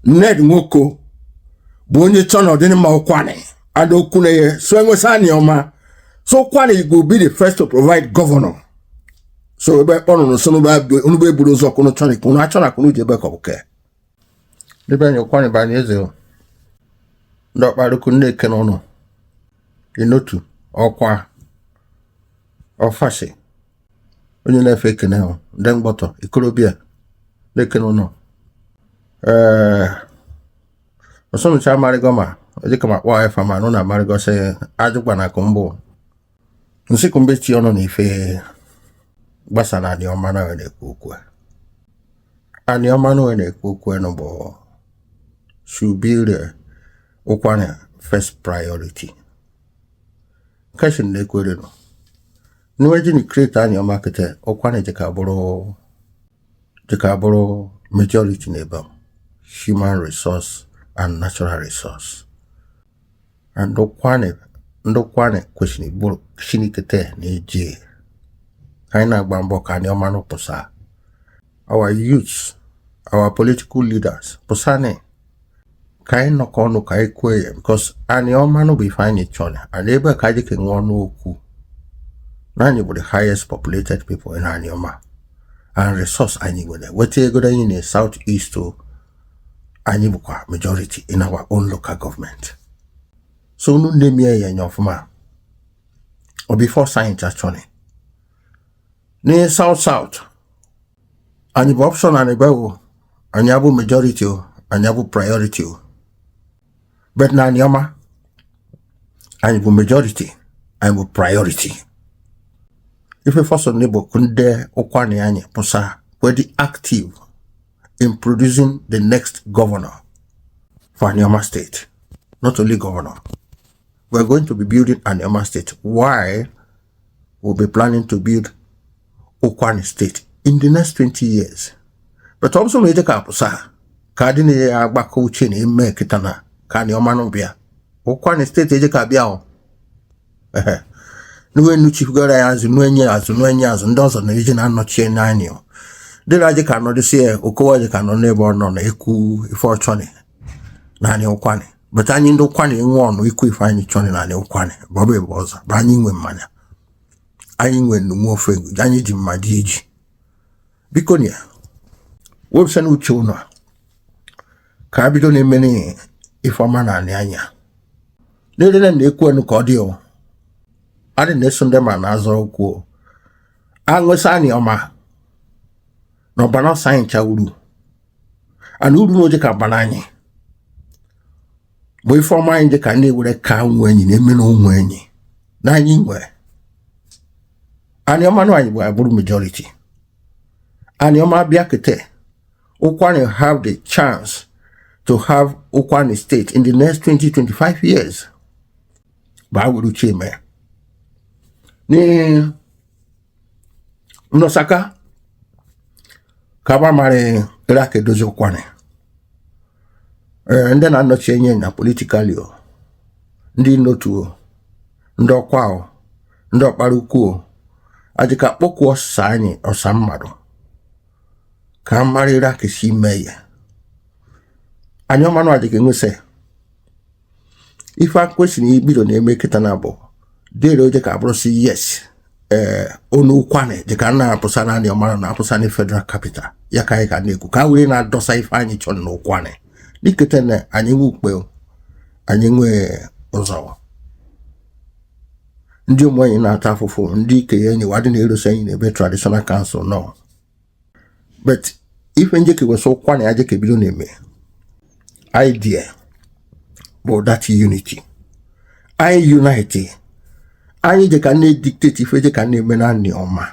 Ned Nwoko bụ onye chọ na ọdịmma Ụkwanị and okwuneye so enwesa Anioma, so Ụkwanị go be the first to provide governor. So ebe kpọrọ so n'ube eburu ụzọ kwunu chọrọ kwunu achọ na kwunu ji ebe ka ọ bụ ke ebe anyị Ụkwanị bụ anyị eze o. Ndị ọkparukwu ndị ekene ụnụ inotu ọkwa ọfasi onye na-efe ekene ahụ ndị mgbọtọ ikorobịa na-ekene ụnụ. Ee, ọsọmcha amarịgọ ma dịka ma kpọọ efa ma nụ na amarịgọ sị ajụkwa na akụ mbụ nsị kumbe chi ọnụ na ife gbasa na Anioma na na-ekwu okwu a. Anioma na na-ekwu okwu nụ bụ should be the Ụkwanị first priority. Keshin na-ekwere nụ n'iwe ji na create Anioma kete Ụkwanị jika bụrụ majority n'ebe a, human resource and natural resource, and Ụkwanị, ndị Ụkwanị kwesịrị bụrụ shinikete na-eje ka anyị na-agba mbọ ka Anioma nụ pụsa. Our youths, our political leaders, pụsani ka anyị nọkọ ọnụ ka anyị kwuo ya, because Anioma nụ bụ ife anyị chọrọ, and ebe ka anyị ka enwe ọnụ okwu na anyị bụ the highest populated people in Anioma and resource anyị nwere weta ego anyị na South East o, anyị bụkwa majority in our own local government. So unu na-emie ya nya ọfụma or before science actually ní South South anyị bụ option and ebe o anyị abụ majority o, anyị abụ priority o, but na Anioma anyị bụ majority, anyị bụ priority. Ife fọsọ ndị bụ ndị Ụkwanị anyị pụsa wee dị active in producing the next governor for Anioma State. Not only governor. We're going to be building Anioma State. Why? We'll be planning to build Ukwuani State in the next 20 years. But also, na ka apụsa ka adị na ya agbakọ uche na ime kịta na ka Anioma nụ bịa. Ukwuani State eje ka bịa o. Ehe. Nuwe nuchifugara ya azụ nuenye azụ nuenye azụ ndị ọzọ na-eji na-anọchie n'anya o. Dịrị aje ka nọdụsi ya okowa je ka nọ n'ebe ọ nọ na-ekwu ife ọchọnị naanị Ụkwanị, but anyị ndị Ụkwanị enwe ọnụ ikwu ife anyị chọnị naanị Ụkwanị bụ ọ bụ ebe ọzọ bụ anyị nwe mmanya, anyị nwe nnukwu ofe, anyị ji mma ji iji. Biko na ya webụsa na uche ụnụ a ka a bido na-emere ife ọma na anị anya n'elele na-ekwu enu ka ọ dị o adị na-eso ndị ma na-azọ okwu o aṅụsị anyị ọma na ọbana ọsọ anyị ncha uru ana uru n'oje ka bana anyị bụ ife ọma anyị dị ka na-ewere ka nwe enyi na-eme na onwe enyi na anyị nwe anyị ọma na anyị bụ abụrụ majority. Anyị ọma bịa kete Ukwuani have the chance to have Ukwuani State in the next 20 25 years bụ awere uche mee ní nnọsaka ka ba mara ere aka edozi Ụkwanị. Ee, ndị na-anọchi enye na politically o, ndị notu o, ndị ọkwa o, ndị ọkpara ukwu o, ajịka kpọkwuo ọsa anyị ọsa mmadụ ka a mara ere aka esi mee ya. Anyị ọmanụ ajịka enwesị ife akwesịrị ibido na-eme kịta na bụ dịrị oje ka abụrụ si yes, ee, onu Ụkwanị dịka na-apụsa naanị ọmara na-apụsa na federal capital ya ka anyị ga na-ekwu ka a were na-adọsa ife anyị chọrọ na Ụkwanị n'ikete na anyị nwe ukpe, anyị nwee ụzọ ndị ụmụ anyị na-ata afụfụ, ndị ike ya enyi wadị na-erosi anyị n'ebe traditional council nọ. But ife njeke wesị Ụkwanị aje ka ebido na-eme idea bụ that unity anyị unite anyị je ka na-edictate ife je ka na-eme na ọma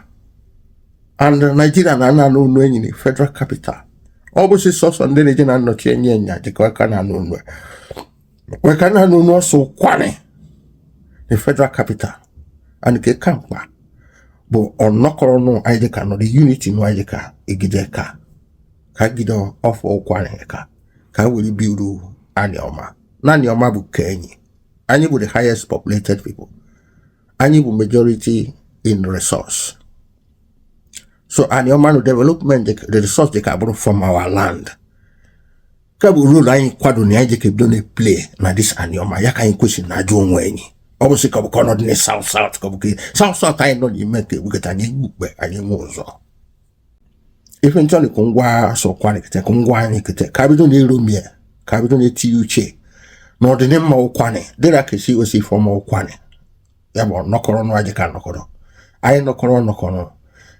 and Nigeria na-ana n'onu enyi na federal capital. Ọ bụ sị sọsọ ndị na-eje na-anọchi enyi enya jikọ aka na n'onu weka na n'onu ọsọ Ụkwanị the federal capital and nke ka mkpa bụ ọnọkọrọ nụ anyị dị ka nọ the unity nụ anyị dị ka egide ka gide ọfọ Ụkwanị ka were biru Anioma na Anioma bụ ka enyi anyị bụ the highest populated people, anyị bụ majority in resource. So Anioma no development, the resource dị ka bụrụ from our land. Ka bụ role anyị kwado na anyị ji ka ebido na-play na this Anioma ya ka anyị kwesịrị na ajụ onwe anyị. Ọ bụ sị ka ọ bụ ka ọnọdụ na South South, ka ọ bụ ka South South anyị nọ n'ime ka egbukọta anyị gbukpe anyị nwe ụzọ. Ife nchọrọ ka ngwa sọkwa kete ka ngwa anyị kete ka bido na-eromie, ka bido na-etinye uche na ọdịmma Ụkwanị dịra ka esi osi ifeọma Ụkwanị ya bụ nọkọrọ ọnụ anyị ka nọkọrọ anyị nọkọrọ nọkọrọ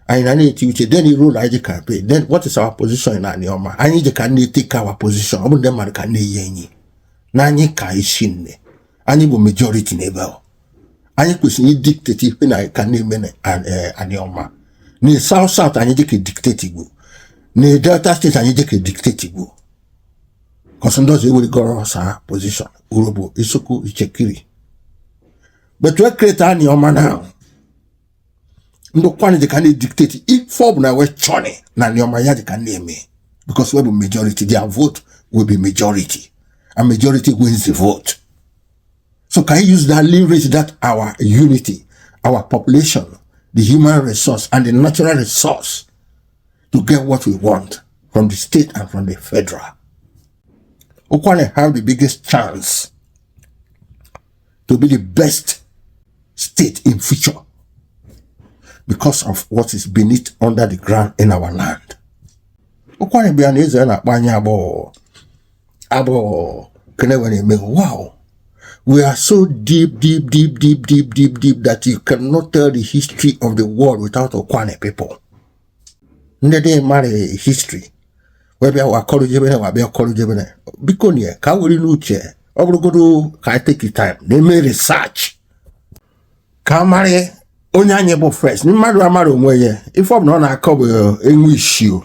anyị na na-eti uche. Then role anyị ji ka play, then what is our position in Anioma? Anyị ji ka na-etake our position. Ọ bụ ndị mmadụ ka na-eyi enyi na anyị ka isi nne anyị bụ majority n'ebe ahụ. Anyị kwesịrị idictate ife na ka na-eme na Anioma. Na South South anyị ji ka dictate Igbo, na Delta State anyị ji ka dictate Igbo, kọsị ndị ọzọ ewerigoro ọsa position Urhobo, Isoko, Itsekiri. But we create Anioma now, ndị Ụkwanị dị ka na-edictate ife ọ bụla wee chọrọ na Anioma ya dị ka na-eme, because we bụ majority. Their vote will be majority, and majority wins the vote. So can you use that leverage, that our unity, our population, the human resource and the natural resource, to get what we want from the state and from the federal? Ukwuani have the biggest chance to be the best state in future because of what is beneath, under the ground in our land. Ụkwanị bịa na eze a na-akpọ anyị agbọghọ agbọghọ kenewe na-eme. Wow, we are so deep, deep, deep, deep, deep, deep, deep that you cannot tell the history of the world without Ukwuani people. Ndị dị mara history wee bịa wakọrọ jebene wa bịa kọrọ jebene. Biko nie ka were n'uche, ọ bụrụgodo ka anyị take time na-eme research ka a mara onye anyị bụ first. Mmadụ amara onwe ya, ife ọbụla ọ na-akọ bụ enwe isi o.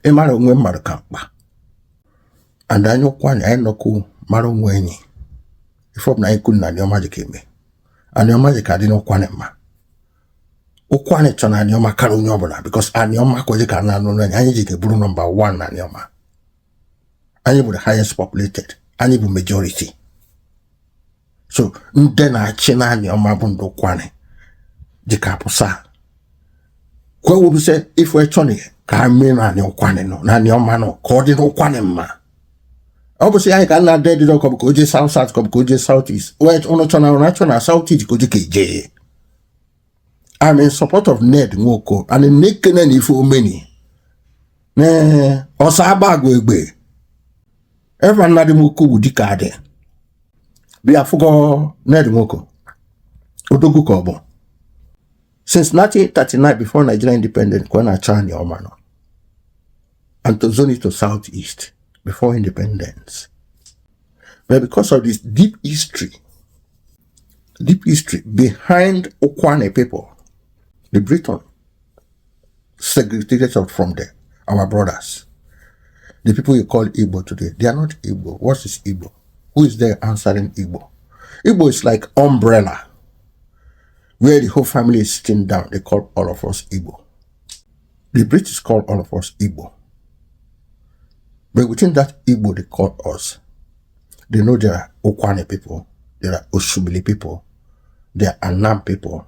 Ịmara onwe mmadụ ka mkpa, and anyị Ụkwanị anyị nọkwu mara onwe anyị. Ife ọbụla anyị kwuru na Aniọma dị ka eme, Aniọma dị ka dị n'Ụkwanị mma. Ụkwanị chọ na Aniọma kara onye ọbụla, because Aniọma kwesịrị ka na anụ anyị. Anyị ji ka bụrụ number one na Aniọma. Anyị bụ the highest populated, anyị bụ majority. So ndị na-achị na Aniọma bụ ndị Ụkwanị dịka apụsa kwewubise ife chọni ka a mee na anị Ụkwanị nọ na Aniọma nọ ka ọ dị n'Ụkwanị mma. Ọ bụ sị anyị ka nna dị dị ka ọ bụ ka o jee South South, ka ọ bụ ka o jee South East. Wee ụnụ chọ na ụnụ achọ na South East ka o jee ka eje. I'm in support of Ned Nwoko and nekene na ife omeni ne ọsọ agba egbe eva nnadị Nwoko bụ dịka adị bịa fụgọ Ned Nwoko odogwu ka ọ bụ since 1939, before Nigeria independent, ka ọ na-achọ Aniọma nọ and to zone it to South East before independence. But because of this deep history, deep history behind Ukwuani people, the Britain segregated us from there, our brothers. The people you call Igbo today, they are not Igbo. What is Igbo? Who is there answering Igbo? Igbo is like umbrella where the whole family is sitting down. They call all of us Igbo. The British call all of us Igbo. But within that Igbo they call us, they know there are Ukwuani people, there are Oshimili people, there are Anam people.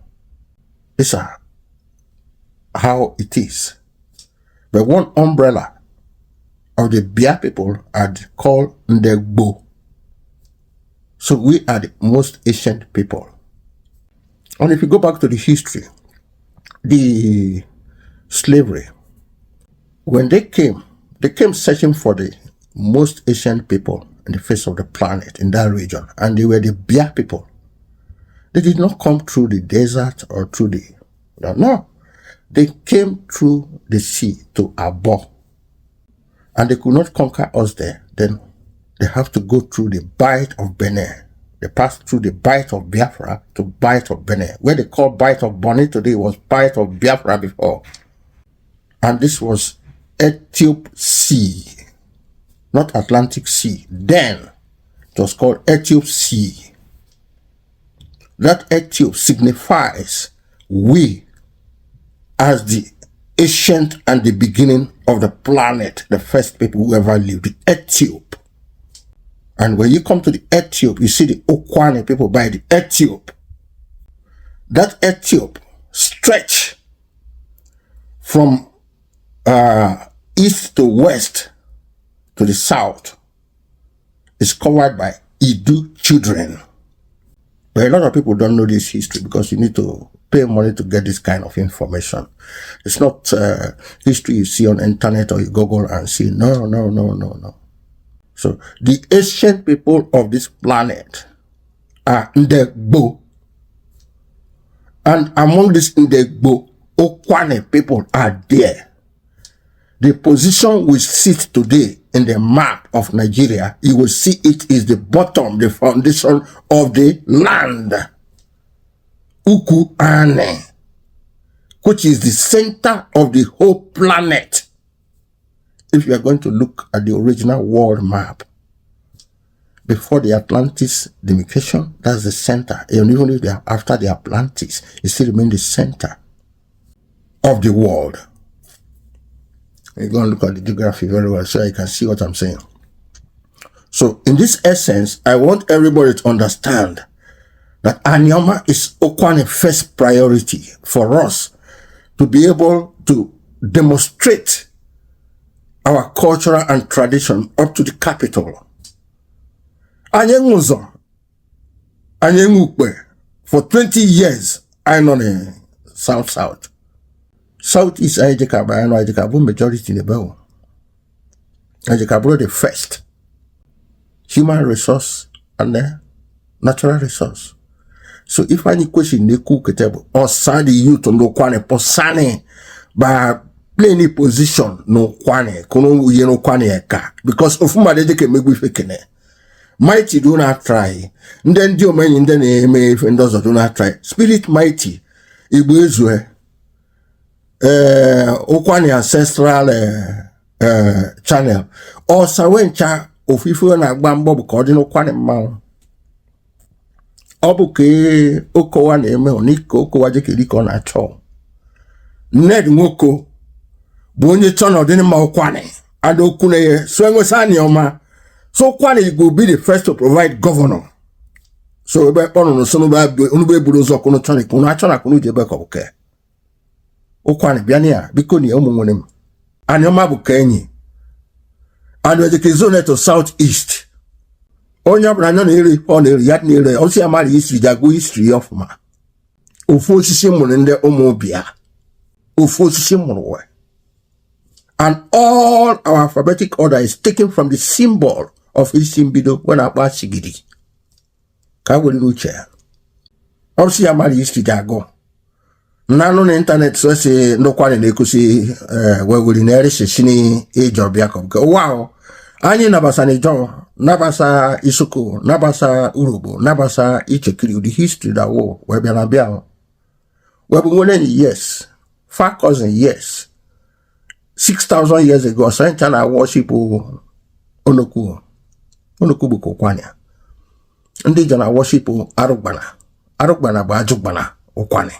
These are how it is. But one umbrella of the Bia people are called Ndegbo. So we are the most ancient people. And if you go back to the history, the slavery, when they came searching for the most ancient people in the face of the planet in that region, and they were the Bia people. They did not come through the desert or through the, no, they came through the sea to Abo, and they could not conquer us there. Then they have to go through the Bight of Benin. They passed through the Bight of Biafra to Bight of Benin. Where they call Bight of Bonny today was Bight of Biafra before. And this was Ethiope Sea, not Atlantic Sea. Then it was called Ethiope Sea. That Ethiope signifies we as the ancient and the beginning of the planet, the first people who ever lived, the Ethiope. And when you come to the Ethiope, you see the Ukwuani people by the Ethiope. That Ethiope stretch from east to west. to the south is covered by Idu children. But a lot of people don't know this history because you need to pay money to get this kind of information. It's not history you see on internet or you Google and see. No, no, no, no, no. So the ancient people of this planet are Ndegbo. And among these Ndegbo, Ukwuani people are there. The position we sit today in the map of Nigeria, you will see it is the bottom, the foundation of the land. Uku Ane, which is the center of the whole planet. If you are going to look at the original world map, before the Atlantis demarcation, that's the center. And even if they are after the Atlantis, it still remains the center of the world. You go and look at the geography very well so you can see what I'm saying. So, in this essence, I want everybody to understand that Anioma is Ukwuani first priority for us to be able to demonstrate our cultural and tradition up to the capital. Anyị enwe ụzọ, anyị enwe ukpe for 20 years anyị nọ na South South. South East anyị jeka bụ anyị nọ anyị jeka bụ majority n'ebe ahụ. Anyị jeka bụrụ the first human resource and the natural resource. So if anyị kwesịrị na-ekwu kete bụ ọsa the youth ndị Ukwuani pọsani ba play position n'Ukwuani kunu uye n'Ukwuani eka because ofu mmadụ ejeka emegbu ife kene. Mighty do not try. Ndị omenyi ndị na-eme ife ndị ọzọ do not try. Spirit mighty Igbo ezue Ukwuani ancestral channel ọsa wencha ofu ife ọ na-agba mbọ bụ ka ọ dị n'Ukwuani mmanwụ ọ bụ ka okowa na-eme n'ike okowa jekeri ka ọ na-achọ. Ned Nwoko bụ onye chọ na ọdịmma Ukwuani and okwu na ya so enwesa anyị ọma. So Ukwuani go be the first to provide governor. So ebe kpọrọ nso n'ebe eburu ụzọ kunu chọrọ kunu achọ na kunu ji ebe ka ọ bụ ke Ukwuani bịa na ya biko na ụmụ nwere m anyị ọma bụ ka enyi and ejeke zone to south east. Onye ọbụla anya na-ere ọ na-ere ya na-ere ọsị ya mara history ji agụ history ya ọfụma. Ofu osisi mụrụ ndị ụmụ bịa, ofu osisi mụrụ we, and all our alphabetic order is taken from the symbol of isi mbido we na-akpọ asigidi ka were n'uche ya. Ọsị ya mara history ji agụ nanụ na ịntanetị so si ndị Ukwuani na-ekusi wewuri na erisi ni ịjọ bịa ka nke ụwa ahụ anyị nabasa na Ịjọ, nabasa Isoko, nabasa Urhobo, nabasa Ichekiri. The history that wo wee bịa na bịa wee bụ nwere enyi, yes, far cousin, yes, 6000 years ago ọsọ na worship Onokwu. Onokwu bụ ka Ukwuani. Ndị Ijọ na worship Arụgbana. Arụgbana bụ Ajụgbana Ukwuani.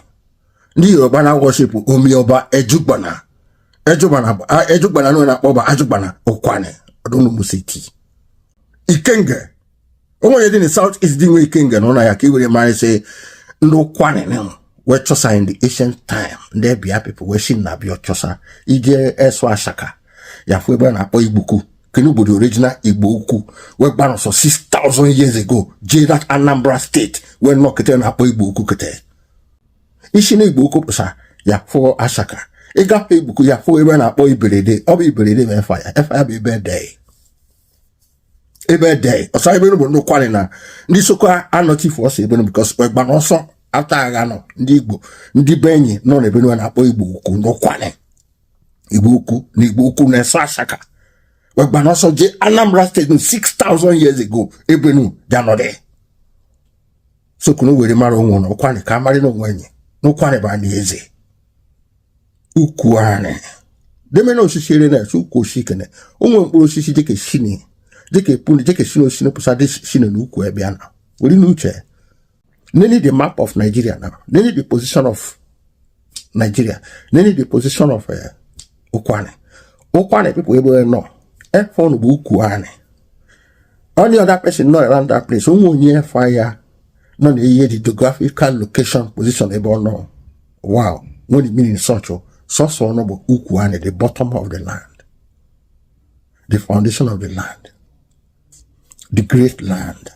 Ndị Yoruba na worship Omioba Ejugbana. Ejugbana bụ Ejugbana na na-akpọ bụ Ajụgbana Ukwuani ọdụnụmusiti Ikenge onwe dị na South East dị nwe Ikenge na ụlọ ya ka i were mara sị ndị Ukwuani wee chọsa in the ancient time. Ndị Bia people wee si na bịa chọsa ije eso Asaka ya fụ ebe a na-akpọ Igbuku kenu bụ the original Igbo Ukwu wee gbara ọsọ 6000 years ago jee that Anambra State wee nọ kete na-akpọ Igbo Ukwu kete. Isi na Igbo Ukwu pụsa ya fụ Asaka ịgafe Igbuku ya fụ ebe a na-akpọ Iberede. Ọ bụ Iberede bụ efa ya, efa ya bụ ebe ede ebe ede ọsọ ebe bụ ndị Ukwuani na ndị Soko anọchifu ọsọ ebe because gbara ọsọ ata agha nọ ndị Igbo ndị be enyi nọ n'ebe na-akpọ Igbo Ukwu ndị Ukwuani Igbo Ukwu na Igbo Ukwu na-eso Asaka wee gbara ọsọ jee Anambra State 6000 years ago ebenu janọdị. So kunu were mara onwe na Ukwuani ka amarị na onwe enyi na Ukwuani bụ anyị eze ukwu anyị deme na osisi ere na ukwu osisi kene onwe mkpụrụ osisi dịka shini dịka puni dịka shini osisi pụsa dị shini na ukwu ebe a na were n'uche. Nene the map of Nigeria now. Nene the position of Nigeria. Nene the position of Ukwuani. Ukwuani people ebe nọ efọn bụ ukwu anyị. Any other person nọ around that place onwe onye efa ya nọ na ihe the geographical location position ebe ọ nọ. Wow, when the meaning such sọsọ ọnụ bụ ukwu anyị, the bottom of the land. The foundation of the land, the great land.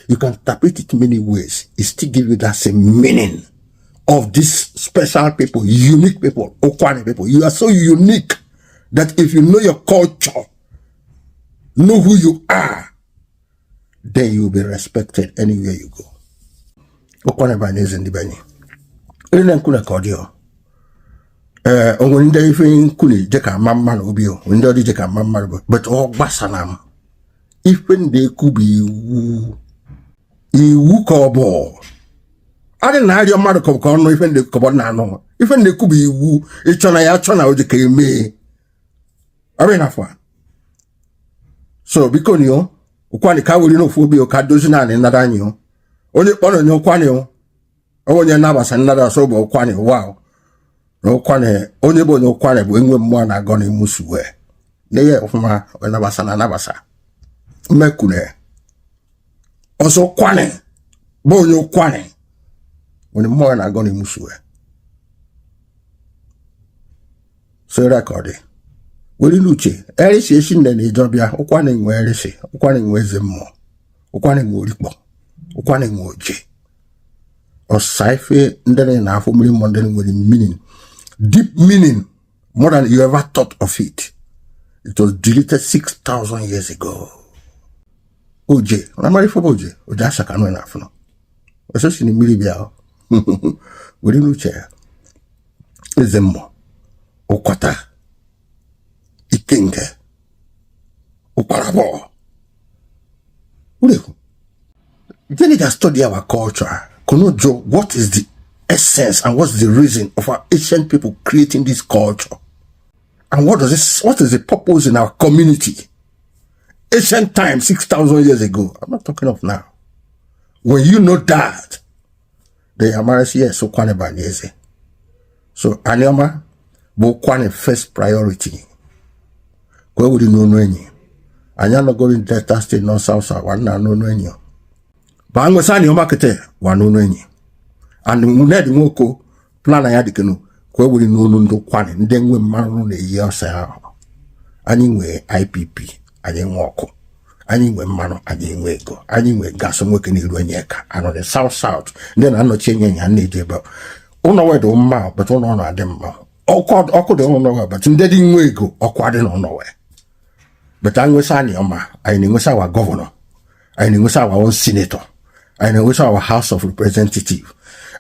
You can interpret it many ways. It still give you that same meaning of this special people, unique people, Ukwuani people. You are so unique that if you know your culture, know who you are, then you will be respected anywhere you go. Ukwuani bụ anyị eze ndị be anyị. Onye na-ekwu na ka ọ dị ọ. Ee, o nwere ndị ife nkwuni je ka ama mma na obi o nwere ndị ọdị je ka ama mma bụ, but ọ gbasara m. Ife ndị ekwu bụ iwu, iwu ka ọ bụ adị na-arịọ mmadụ ka ọ nụ ife ndị ka ọ na-anụ. Ife ndị ekwu bụ iwu, ịchọ na ya achọ na o ji ka eme ọrịa n'afọ a. So biko ni o Ukwuani ka were n'ofu obi o ka dozi naanị nnada anyị o. Onye kpọrọ onye Ukwuani o, onye nabasa nnada ọsọ bụ Ukwuani wa na Ukwuani. Onye bụ onye Ukwuani bụ enwe mmụọ na-agọ na emusu wee n'ihe ọfụma nabasa na anabasa mmekwune ọzọ. Ukwuani bụ onye Ukwuani, onye mmụọ na-agọ na emusu wee so rekọdị were n'uche erisi esi nne na ijọbịa. Ukwuani nwe erisi, Ukwuani nwe eze mmụọ, Ukwuani nwe orikpọ, Ukwuani nwe oje ọsa ife ndị na-afụ mmiri mmụọ, ndị nwere meaning, deep meaning, more than you ever thought of it. It was deleted 6,000 years ago. Oje, na ife bụ oje, oje asaka nọ na afụ nọ ọsọ si na mmiri bịa. Were n'uche ya, eze mmụọ, ụkwata ikenga, ụkwara bọọ urekwu. Then can study our culture. Konojo, what is the essence and what's the reason of our ancient people creating this culture? And what is the purpose in our community? Ancient times, 6,000 years ago. I'm not talking of now. When you know that, the Amarasi, yes, Ukwuani Banyeze. So, Anioma, bụ Ukwuani first priority. Kwa wuri n'onu enyi. Anyị anọgoro in Delta State, North, South, South, wa na n'onu enyi. Ba nwesa Anioma kete wa n'onu enyi. And Ned Nwoko plan ya dịkenu ka e were n'onu ndị Ukwuani, ndị nwe mmanụ na-eyi ọsọ ahụ. Anyị nwee IPP, anyị nwe ọkụ, anyị nwe mmanụ, anyị nwe ego, anyị nwe gas. Nwoke na-eru enye ka anọ the South South, ndị na-anọchi enye ya na-eji ebe ụlọ wedụ mma, but ụlọ na-adị mma. Ọkụ dị ụlọ wee, but ndị dị nwe ego ọkụ adị n'ụlọ wee. But anyị nwesa anyị ọma, anyị na-enwesa our governor, anyị na-enwesa our own senator, anyị na-enwesa our House of Representative,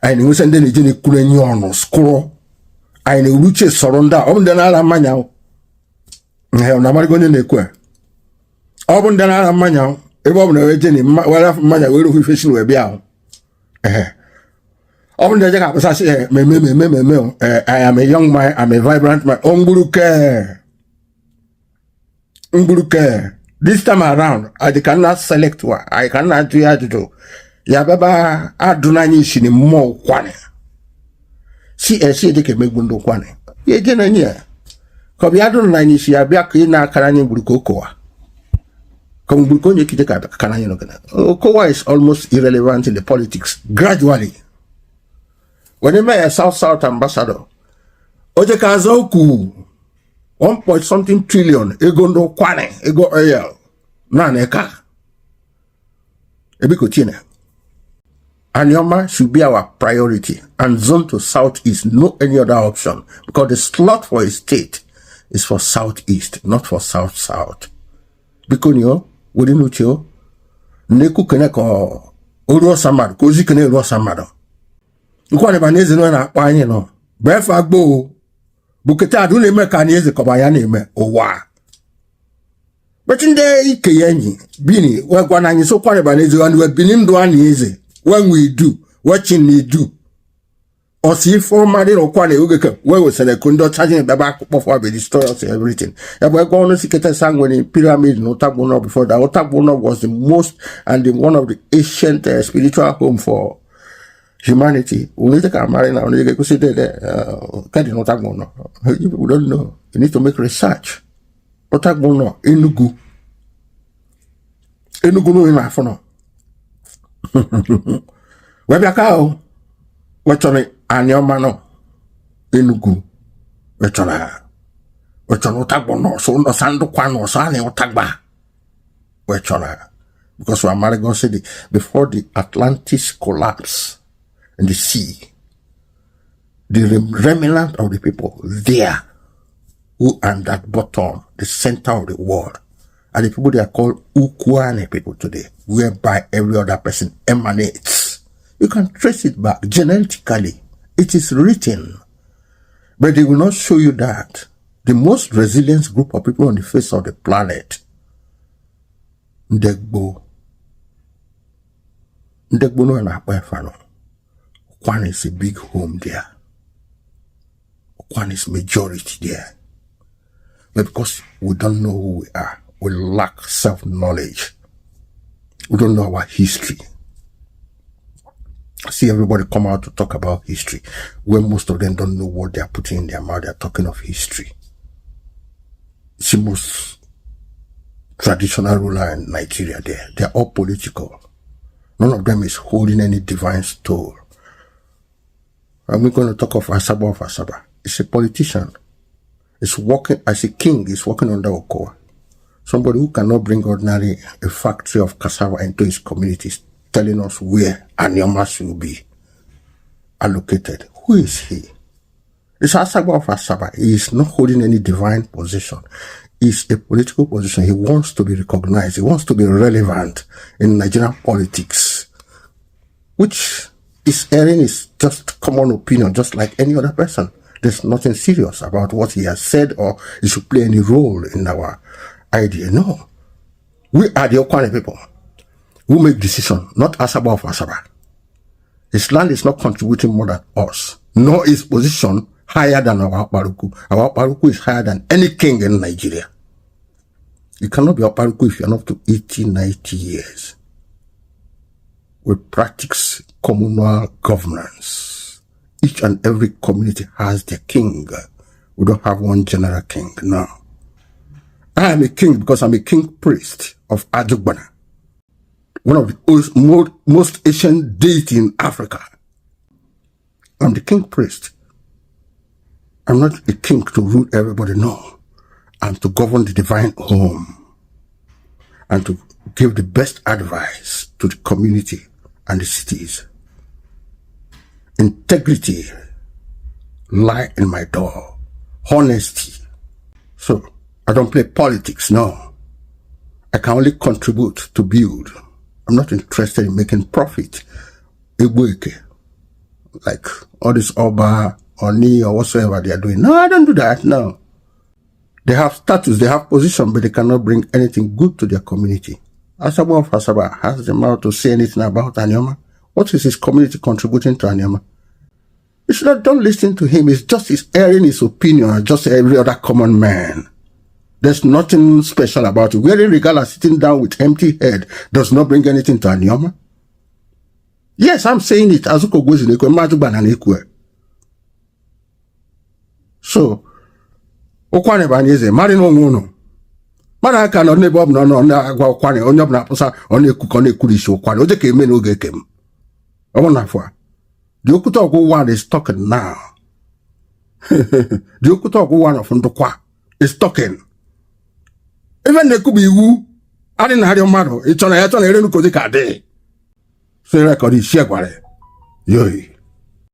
anyị na-enwesa ndị na-eje na-ekwuru enyi ọnụ skụrụ. Anyị na-eruche sọrọ ndị a. Ọ bụ ndị na-ara mmanya ọ na-amarịgo onye na-ekwu a. Ọ bụ ndị na-ara mmanya, ebe ọ bụ na eje na were mmanya were ofu ife si wee bịa ahụ. Ehe, ọ bụ ndị eje ka akpụsasị meme meme meme. I am a young man, I'm a vibrant man. O mgburuke mgburuke. This time around, I cannot select one. I cannot ajụ ya ajụjụ ya bịaba adụ n'anya isi na mmụọ Ukwuani si esi eje ka emegbu ndị Ukwuani ya eje na enyi ya ka ọ bịa adụ n'anya isi ya bịa ka ị na-akara anyị gburu ka okowa ka mgburu ka onye kije ka akara anyị nọgana. Okowa is almost irrelevant in the politics gradually. When he a South South ambassador, oje ka aza okwu 1 point something trillion ego ndị Ukwuani, ego oil naanị ka ebiko tinye. Anioma should be our priority and zone to Southeast, no any other option, because the slot for a state is for Southeast, not for South South. Biko nio, were n'uche o, nnekwu kene ka o ruo ọsa mmadụ ka ozi kene ruo ọsa mmadụ. Ukwuani ba na eze nọ na-akpọ anyị nọ bụ efe agboo bụ kete adụ na-eme ka anyị eze kọba ya na-eme ụwa. But ndị ike ya enyi bini wee gwa na anyị so Ukwuani ba na eze wee bini ndụ anyị eze when we do watching we do ọsị ife ọma dị n'Ukwuani oge ka wee wesara ku ndị ọcha ji bịaba akpụkpọ for be destroy us everything. Ya bụ ebe ọnụ si keta sa nwere pyramid na Utagbu. Before that, Utagbu was the most and the one of the ancient spiritual home for humanity. Unu ka amara na unu ga-ekwesị dede kedị na Utagbu nọ. You people don't know. You need to make research. Utagbu nọ Enugu, Enugu n'onye na-afụ nọ wee bịa ka o wee chọrọ Anioma nọ Enugu wee chọrọ ha. Wechọrọ ụtagbọ nọọsụ nọsa ndụkwa nọọsụ a na ụtagba wechọrọ because we are say before the Atlantis collapse in the sea, the remnant of the people there who are at bottom, the center of the world, are the people they are called Ukwuani people today, whereby every other person emanates. You can trace it back genetically. It is written, but they will not show you that. The most resilient group of people on the face of the planet, Ndegbo, Ndegbo no na akpa. Ukwuani is a big home there. Ukwuani is majority there. But because we don't know who we are, we lack self-knowledge. We don't know our history. I see everybody come out to talk about history, when most of them don't know what they are putting in their mouth. They are talking of history. See most traditional ruler in Nigeria there, they are all political. None of them is holding any divine stole. I'm going to talk of Asagba of Asaba. He's a politician. He's working as a king, he's working under Okowa. Somebody who cannot bring ordinary a factory of cassava into his community, telling us where Anioma will be allocated. Who is he? It's Asagba of Asaba. He is not holding any divine position. It's a political position. He wants to be recognized. He wants to be relevant in Nigerian politics, which is airing is just common opinion, just like any other person. There's nothing serious about what he has said or he should play any role in our idea. No. We are the Ukwuani people who make decision, not Asagba of Asaba. His land is not contributing more than us, nor is position higher than our Baruku. Our Baruku is higher than any king in Nigeria. You cannot be Oparuku if you're not to 80, 90 years. We practice communal governance. Each and every community has their king. We don't have one general king, no. I am a king because I'm a king priest of Ajugbana, one of the most ancient deity in Africa. I'm the king priest. I'm not a king to rule everybody, no. I'm to govern the divine home and to give the best advice to the community and the cities. Integrity lie in my door. Honesty. So I don't play politics, no. I can only contribute to build. I'm not interested in making profit. Igboeke, like all this Oba or Ni or whatsoever they are doing. No, I don't do that. No. They have status, they have position, but they cannot bring anything good to their community. Asagba of Asaba has the mouth to say anything about Anioma. What is his community contributing to Anioma? You should not, don't listen to him. It's just he's airing his opinion as just every other common man. There's nothing special about it. Wearing regalia, sitting down with empty head does not bring anything to Anioma. Yes, I'm saying it. Azuko goes in. So, Ụkwanị bụ anyị eze marị na onwe unu mmadụ aka nọ n'ebe ọ bụla ọ na-agwa ụkwanị onye ọbụla akpụsa ọ na-ekwu ka ọ na-ekwuru isi ụkwanị oje ka eme n'oge eke m ọ bụ na afọ a. The Okwute Ọgwụ one is talking now. The Okwute Ọgwụ one of Ndụkwa is talking. Ife na-ekwu bụ iwu adị na arịọ mmadụ ị chọrọ ya chọrọ ere ka ozi ka dị so rekọd isi gwara yoi.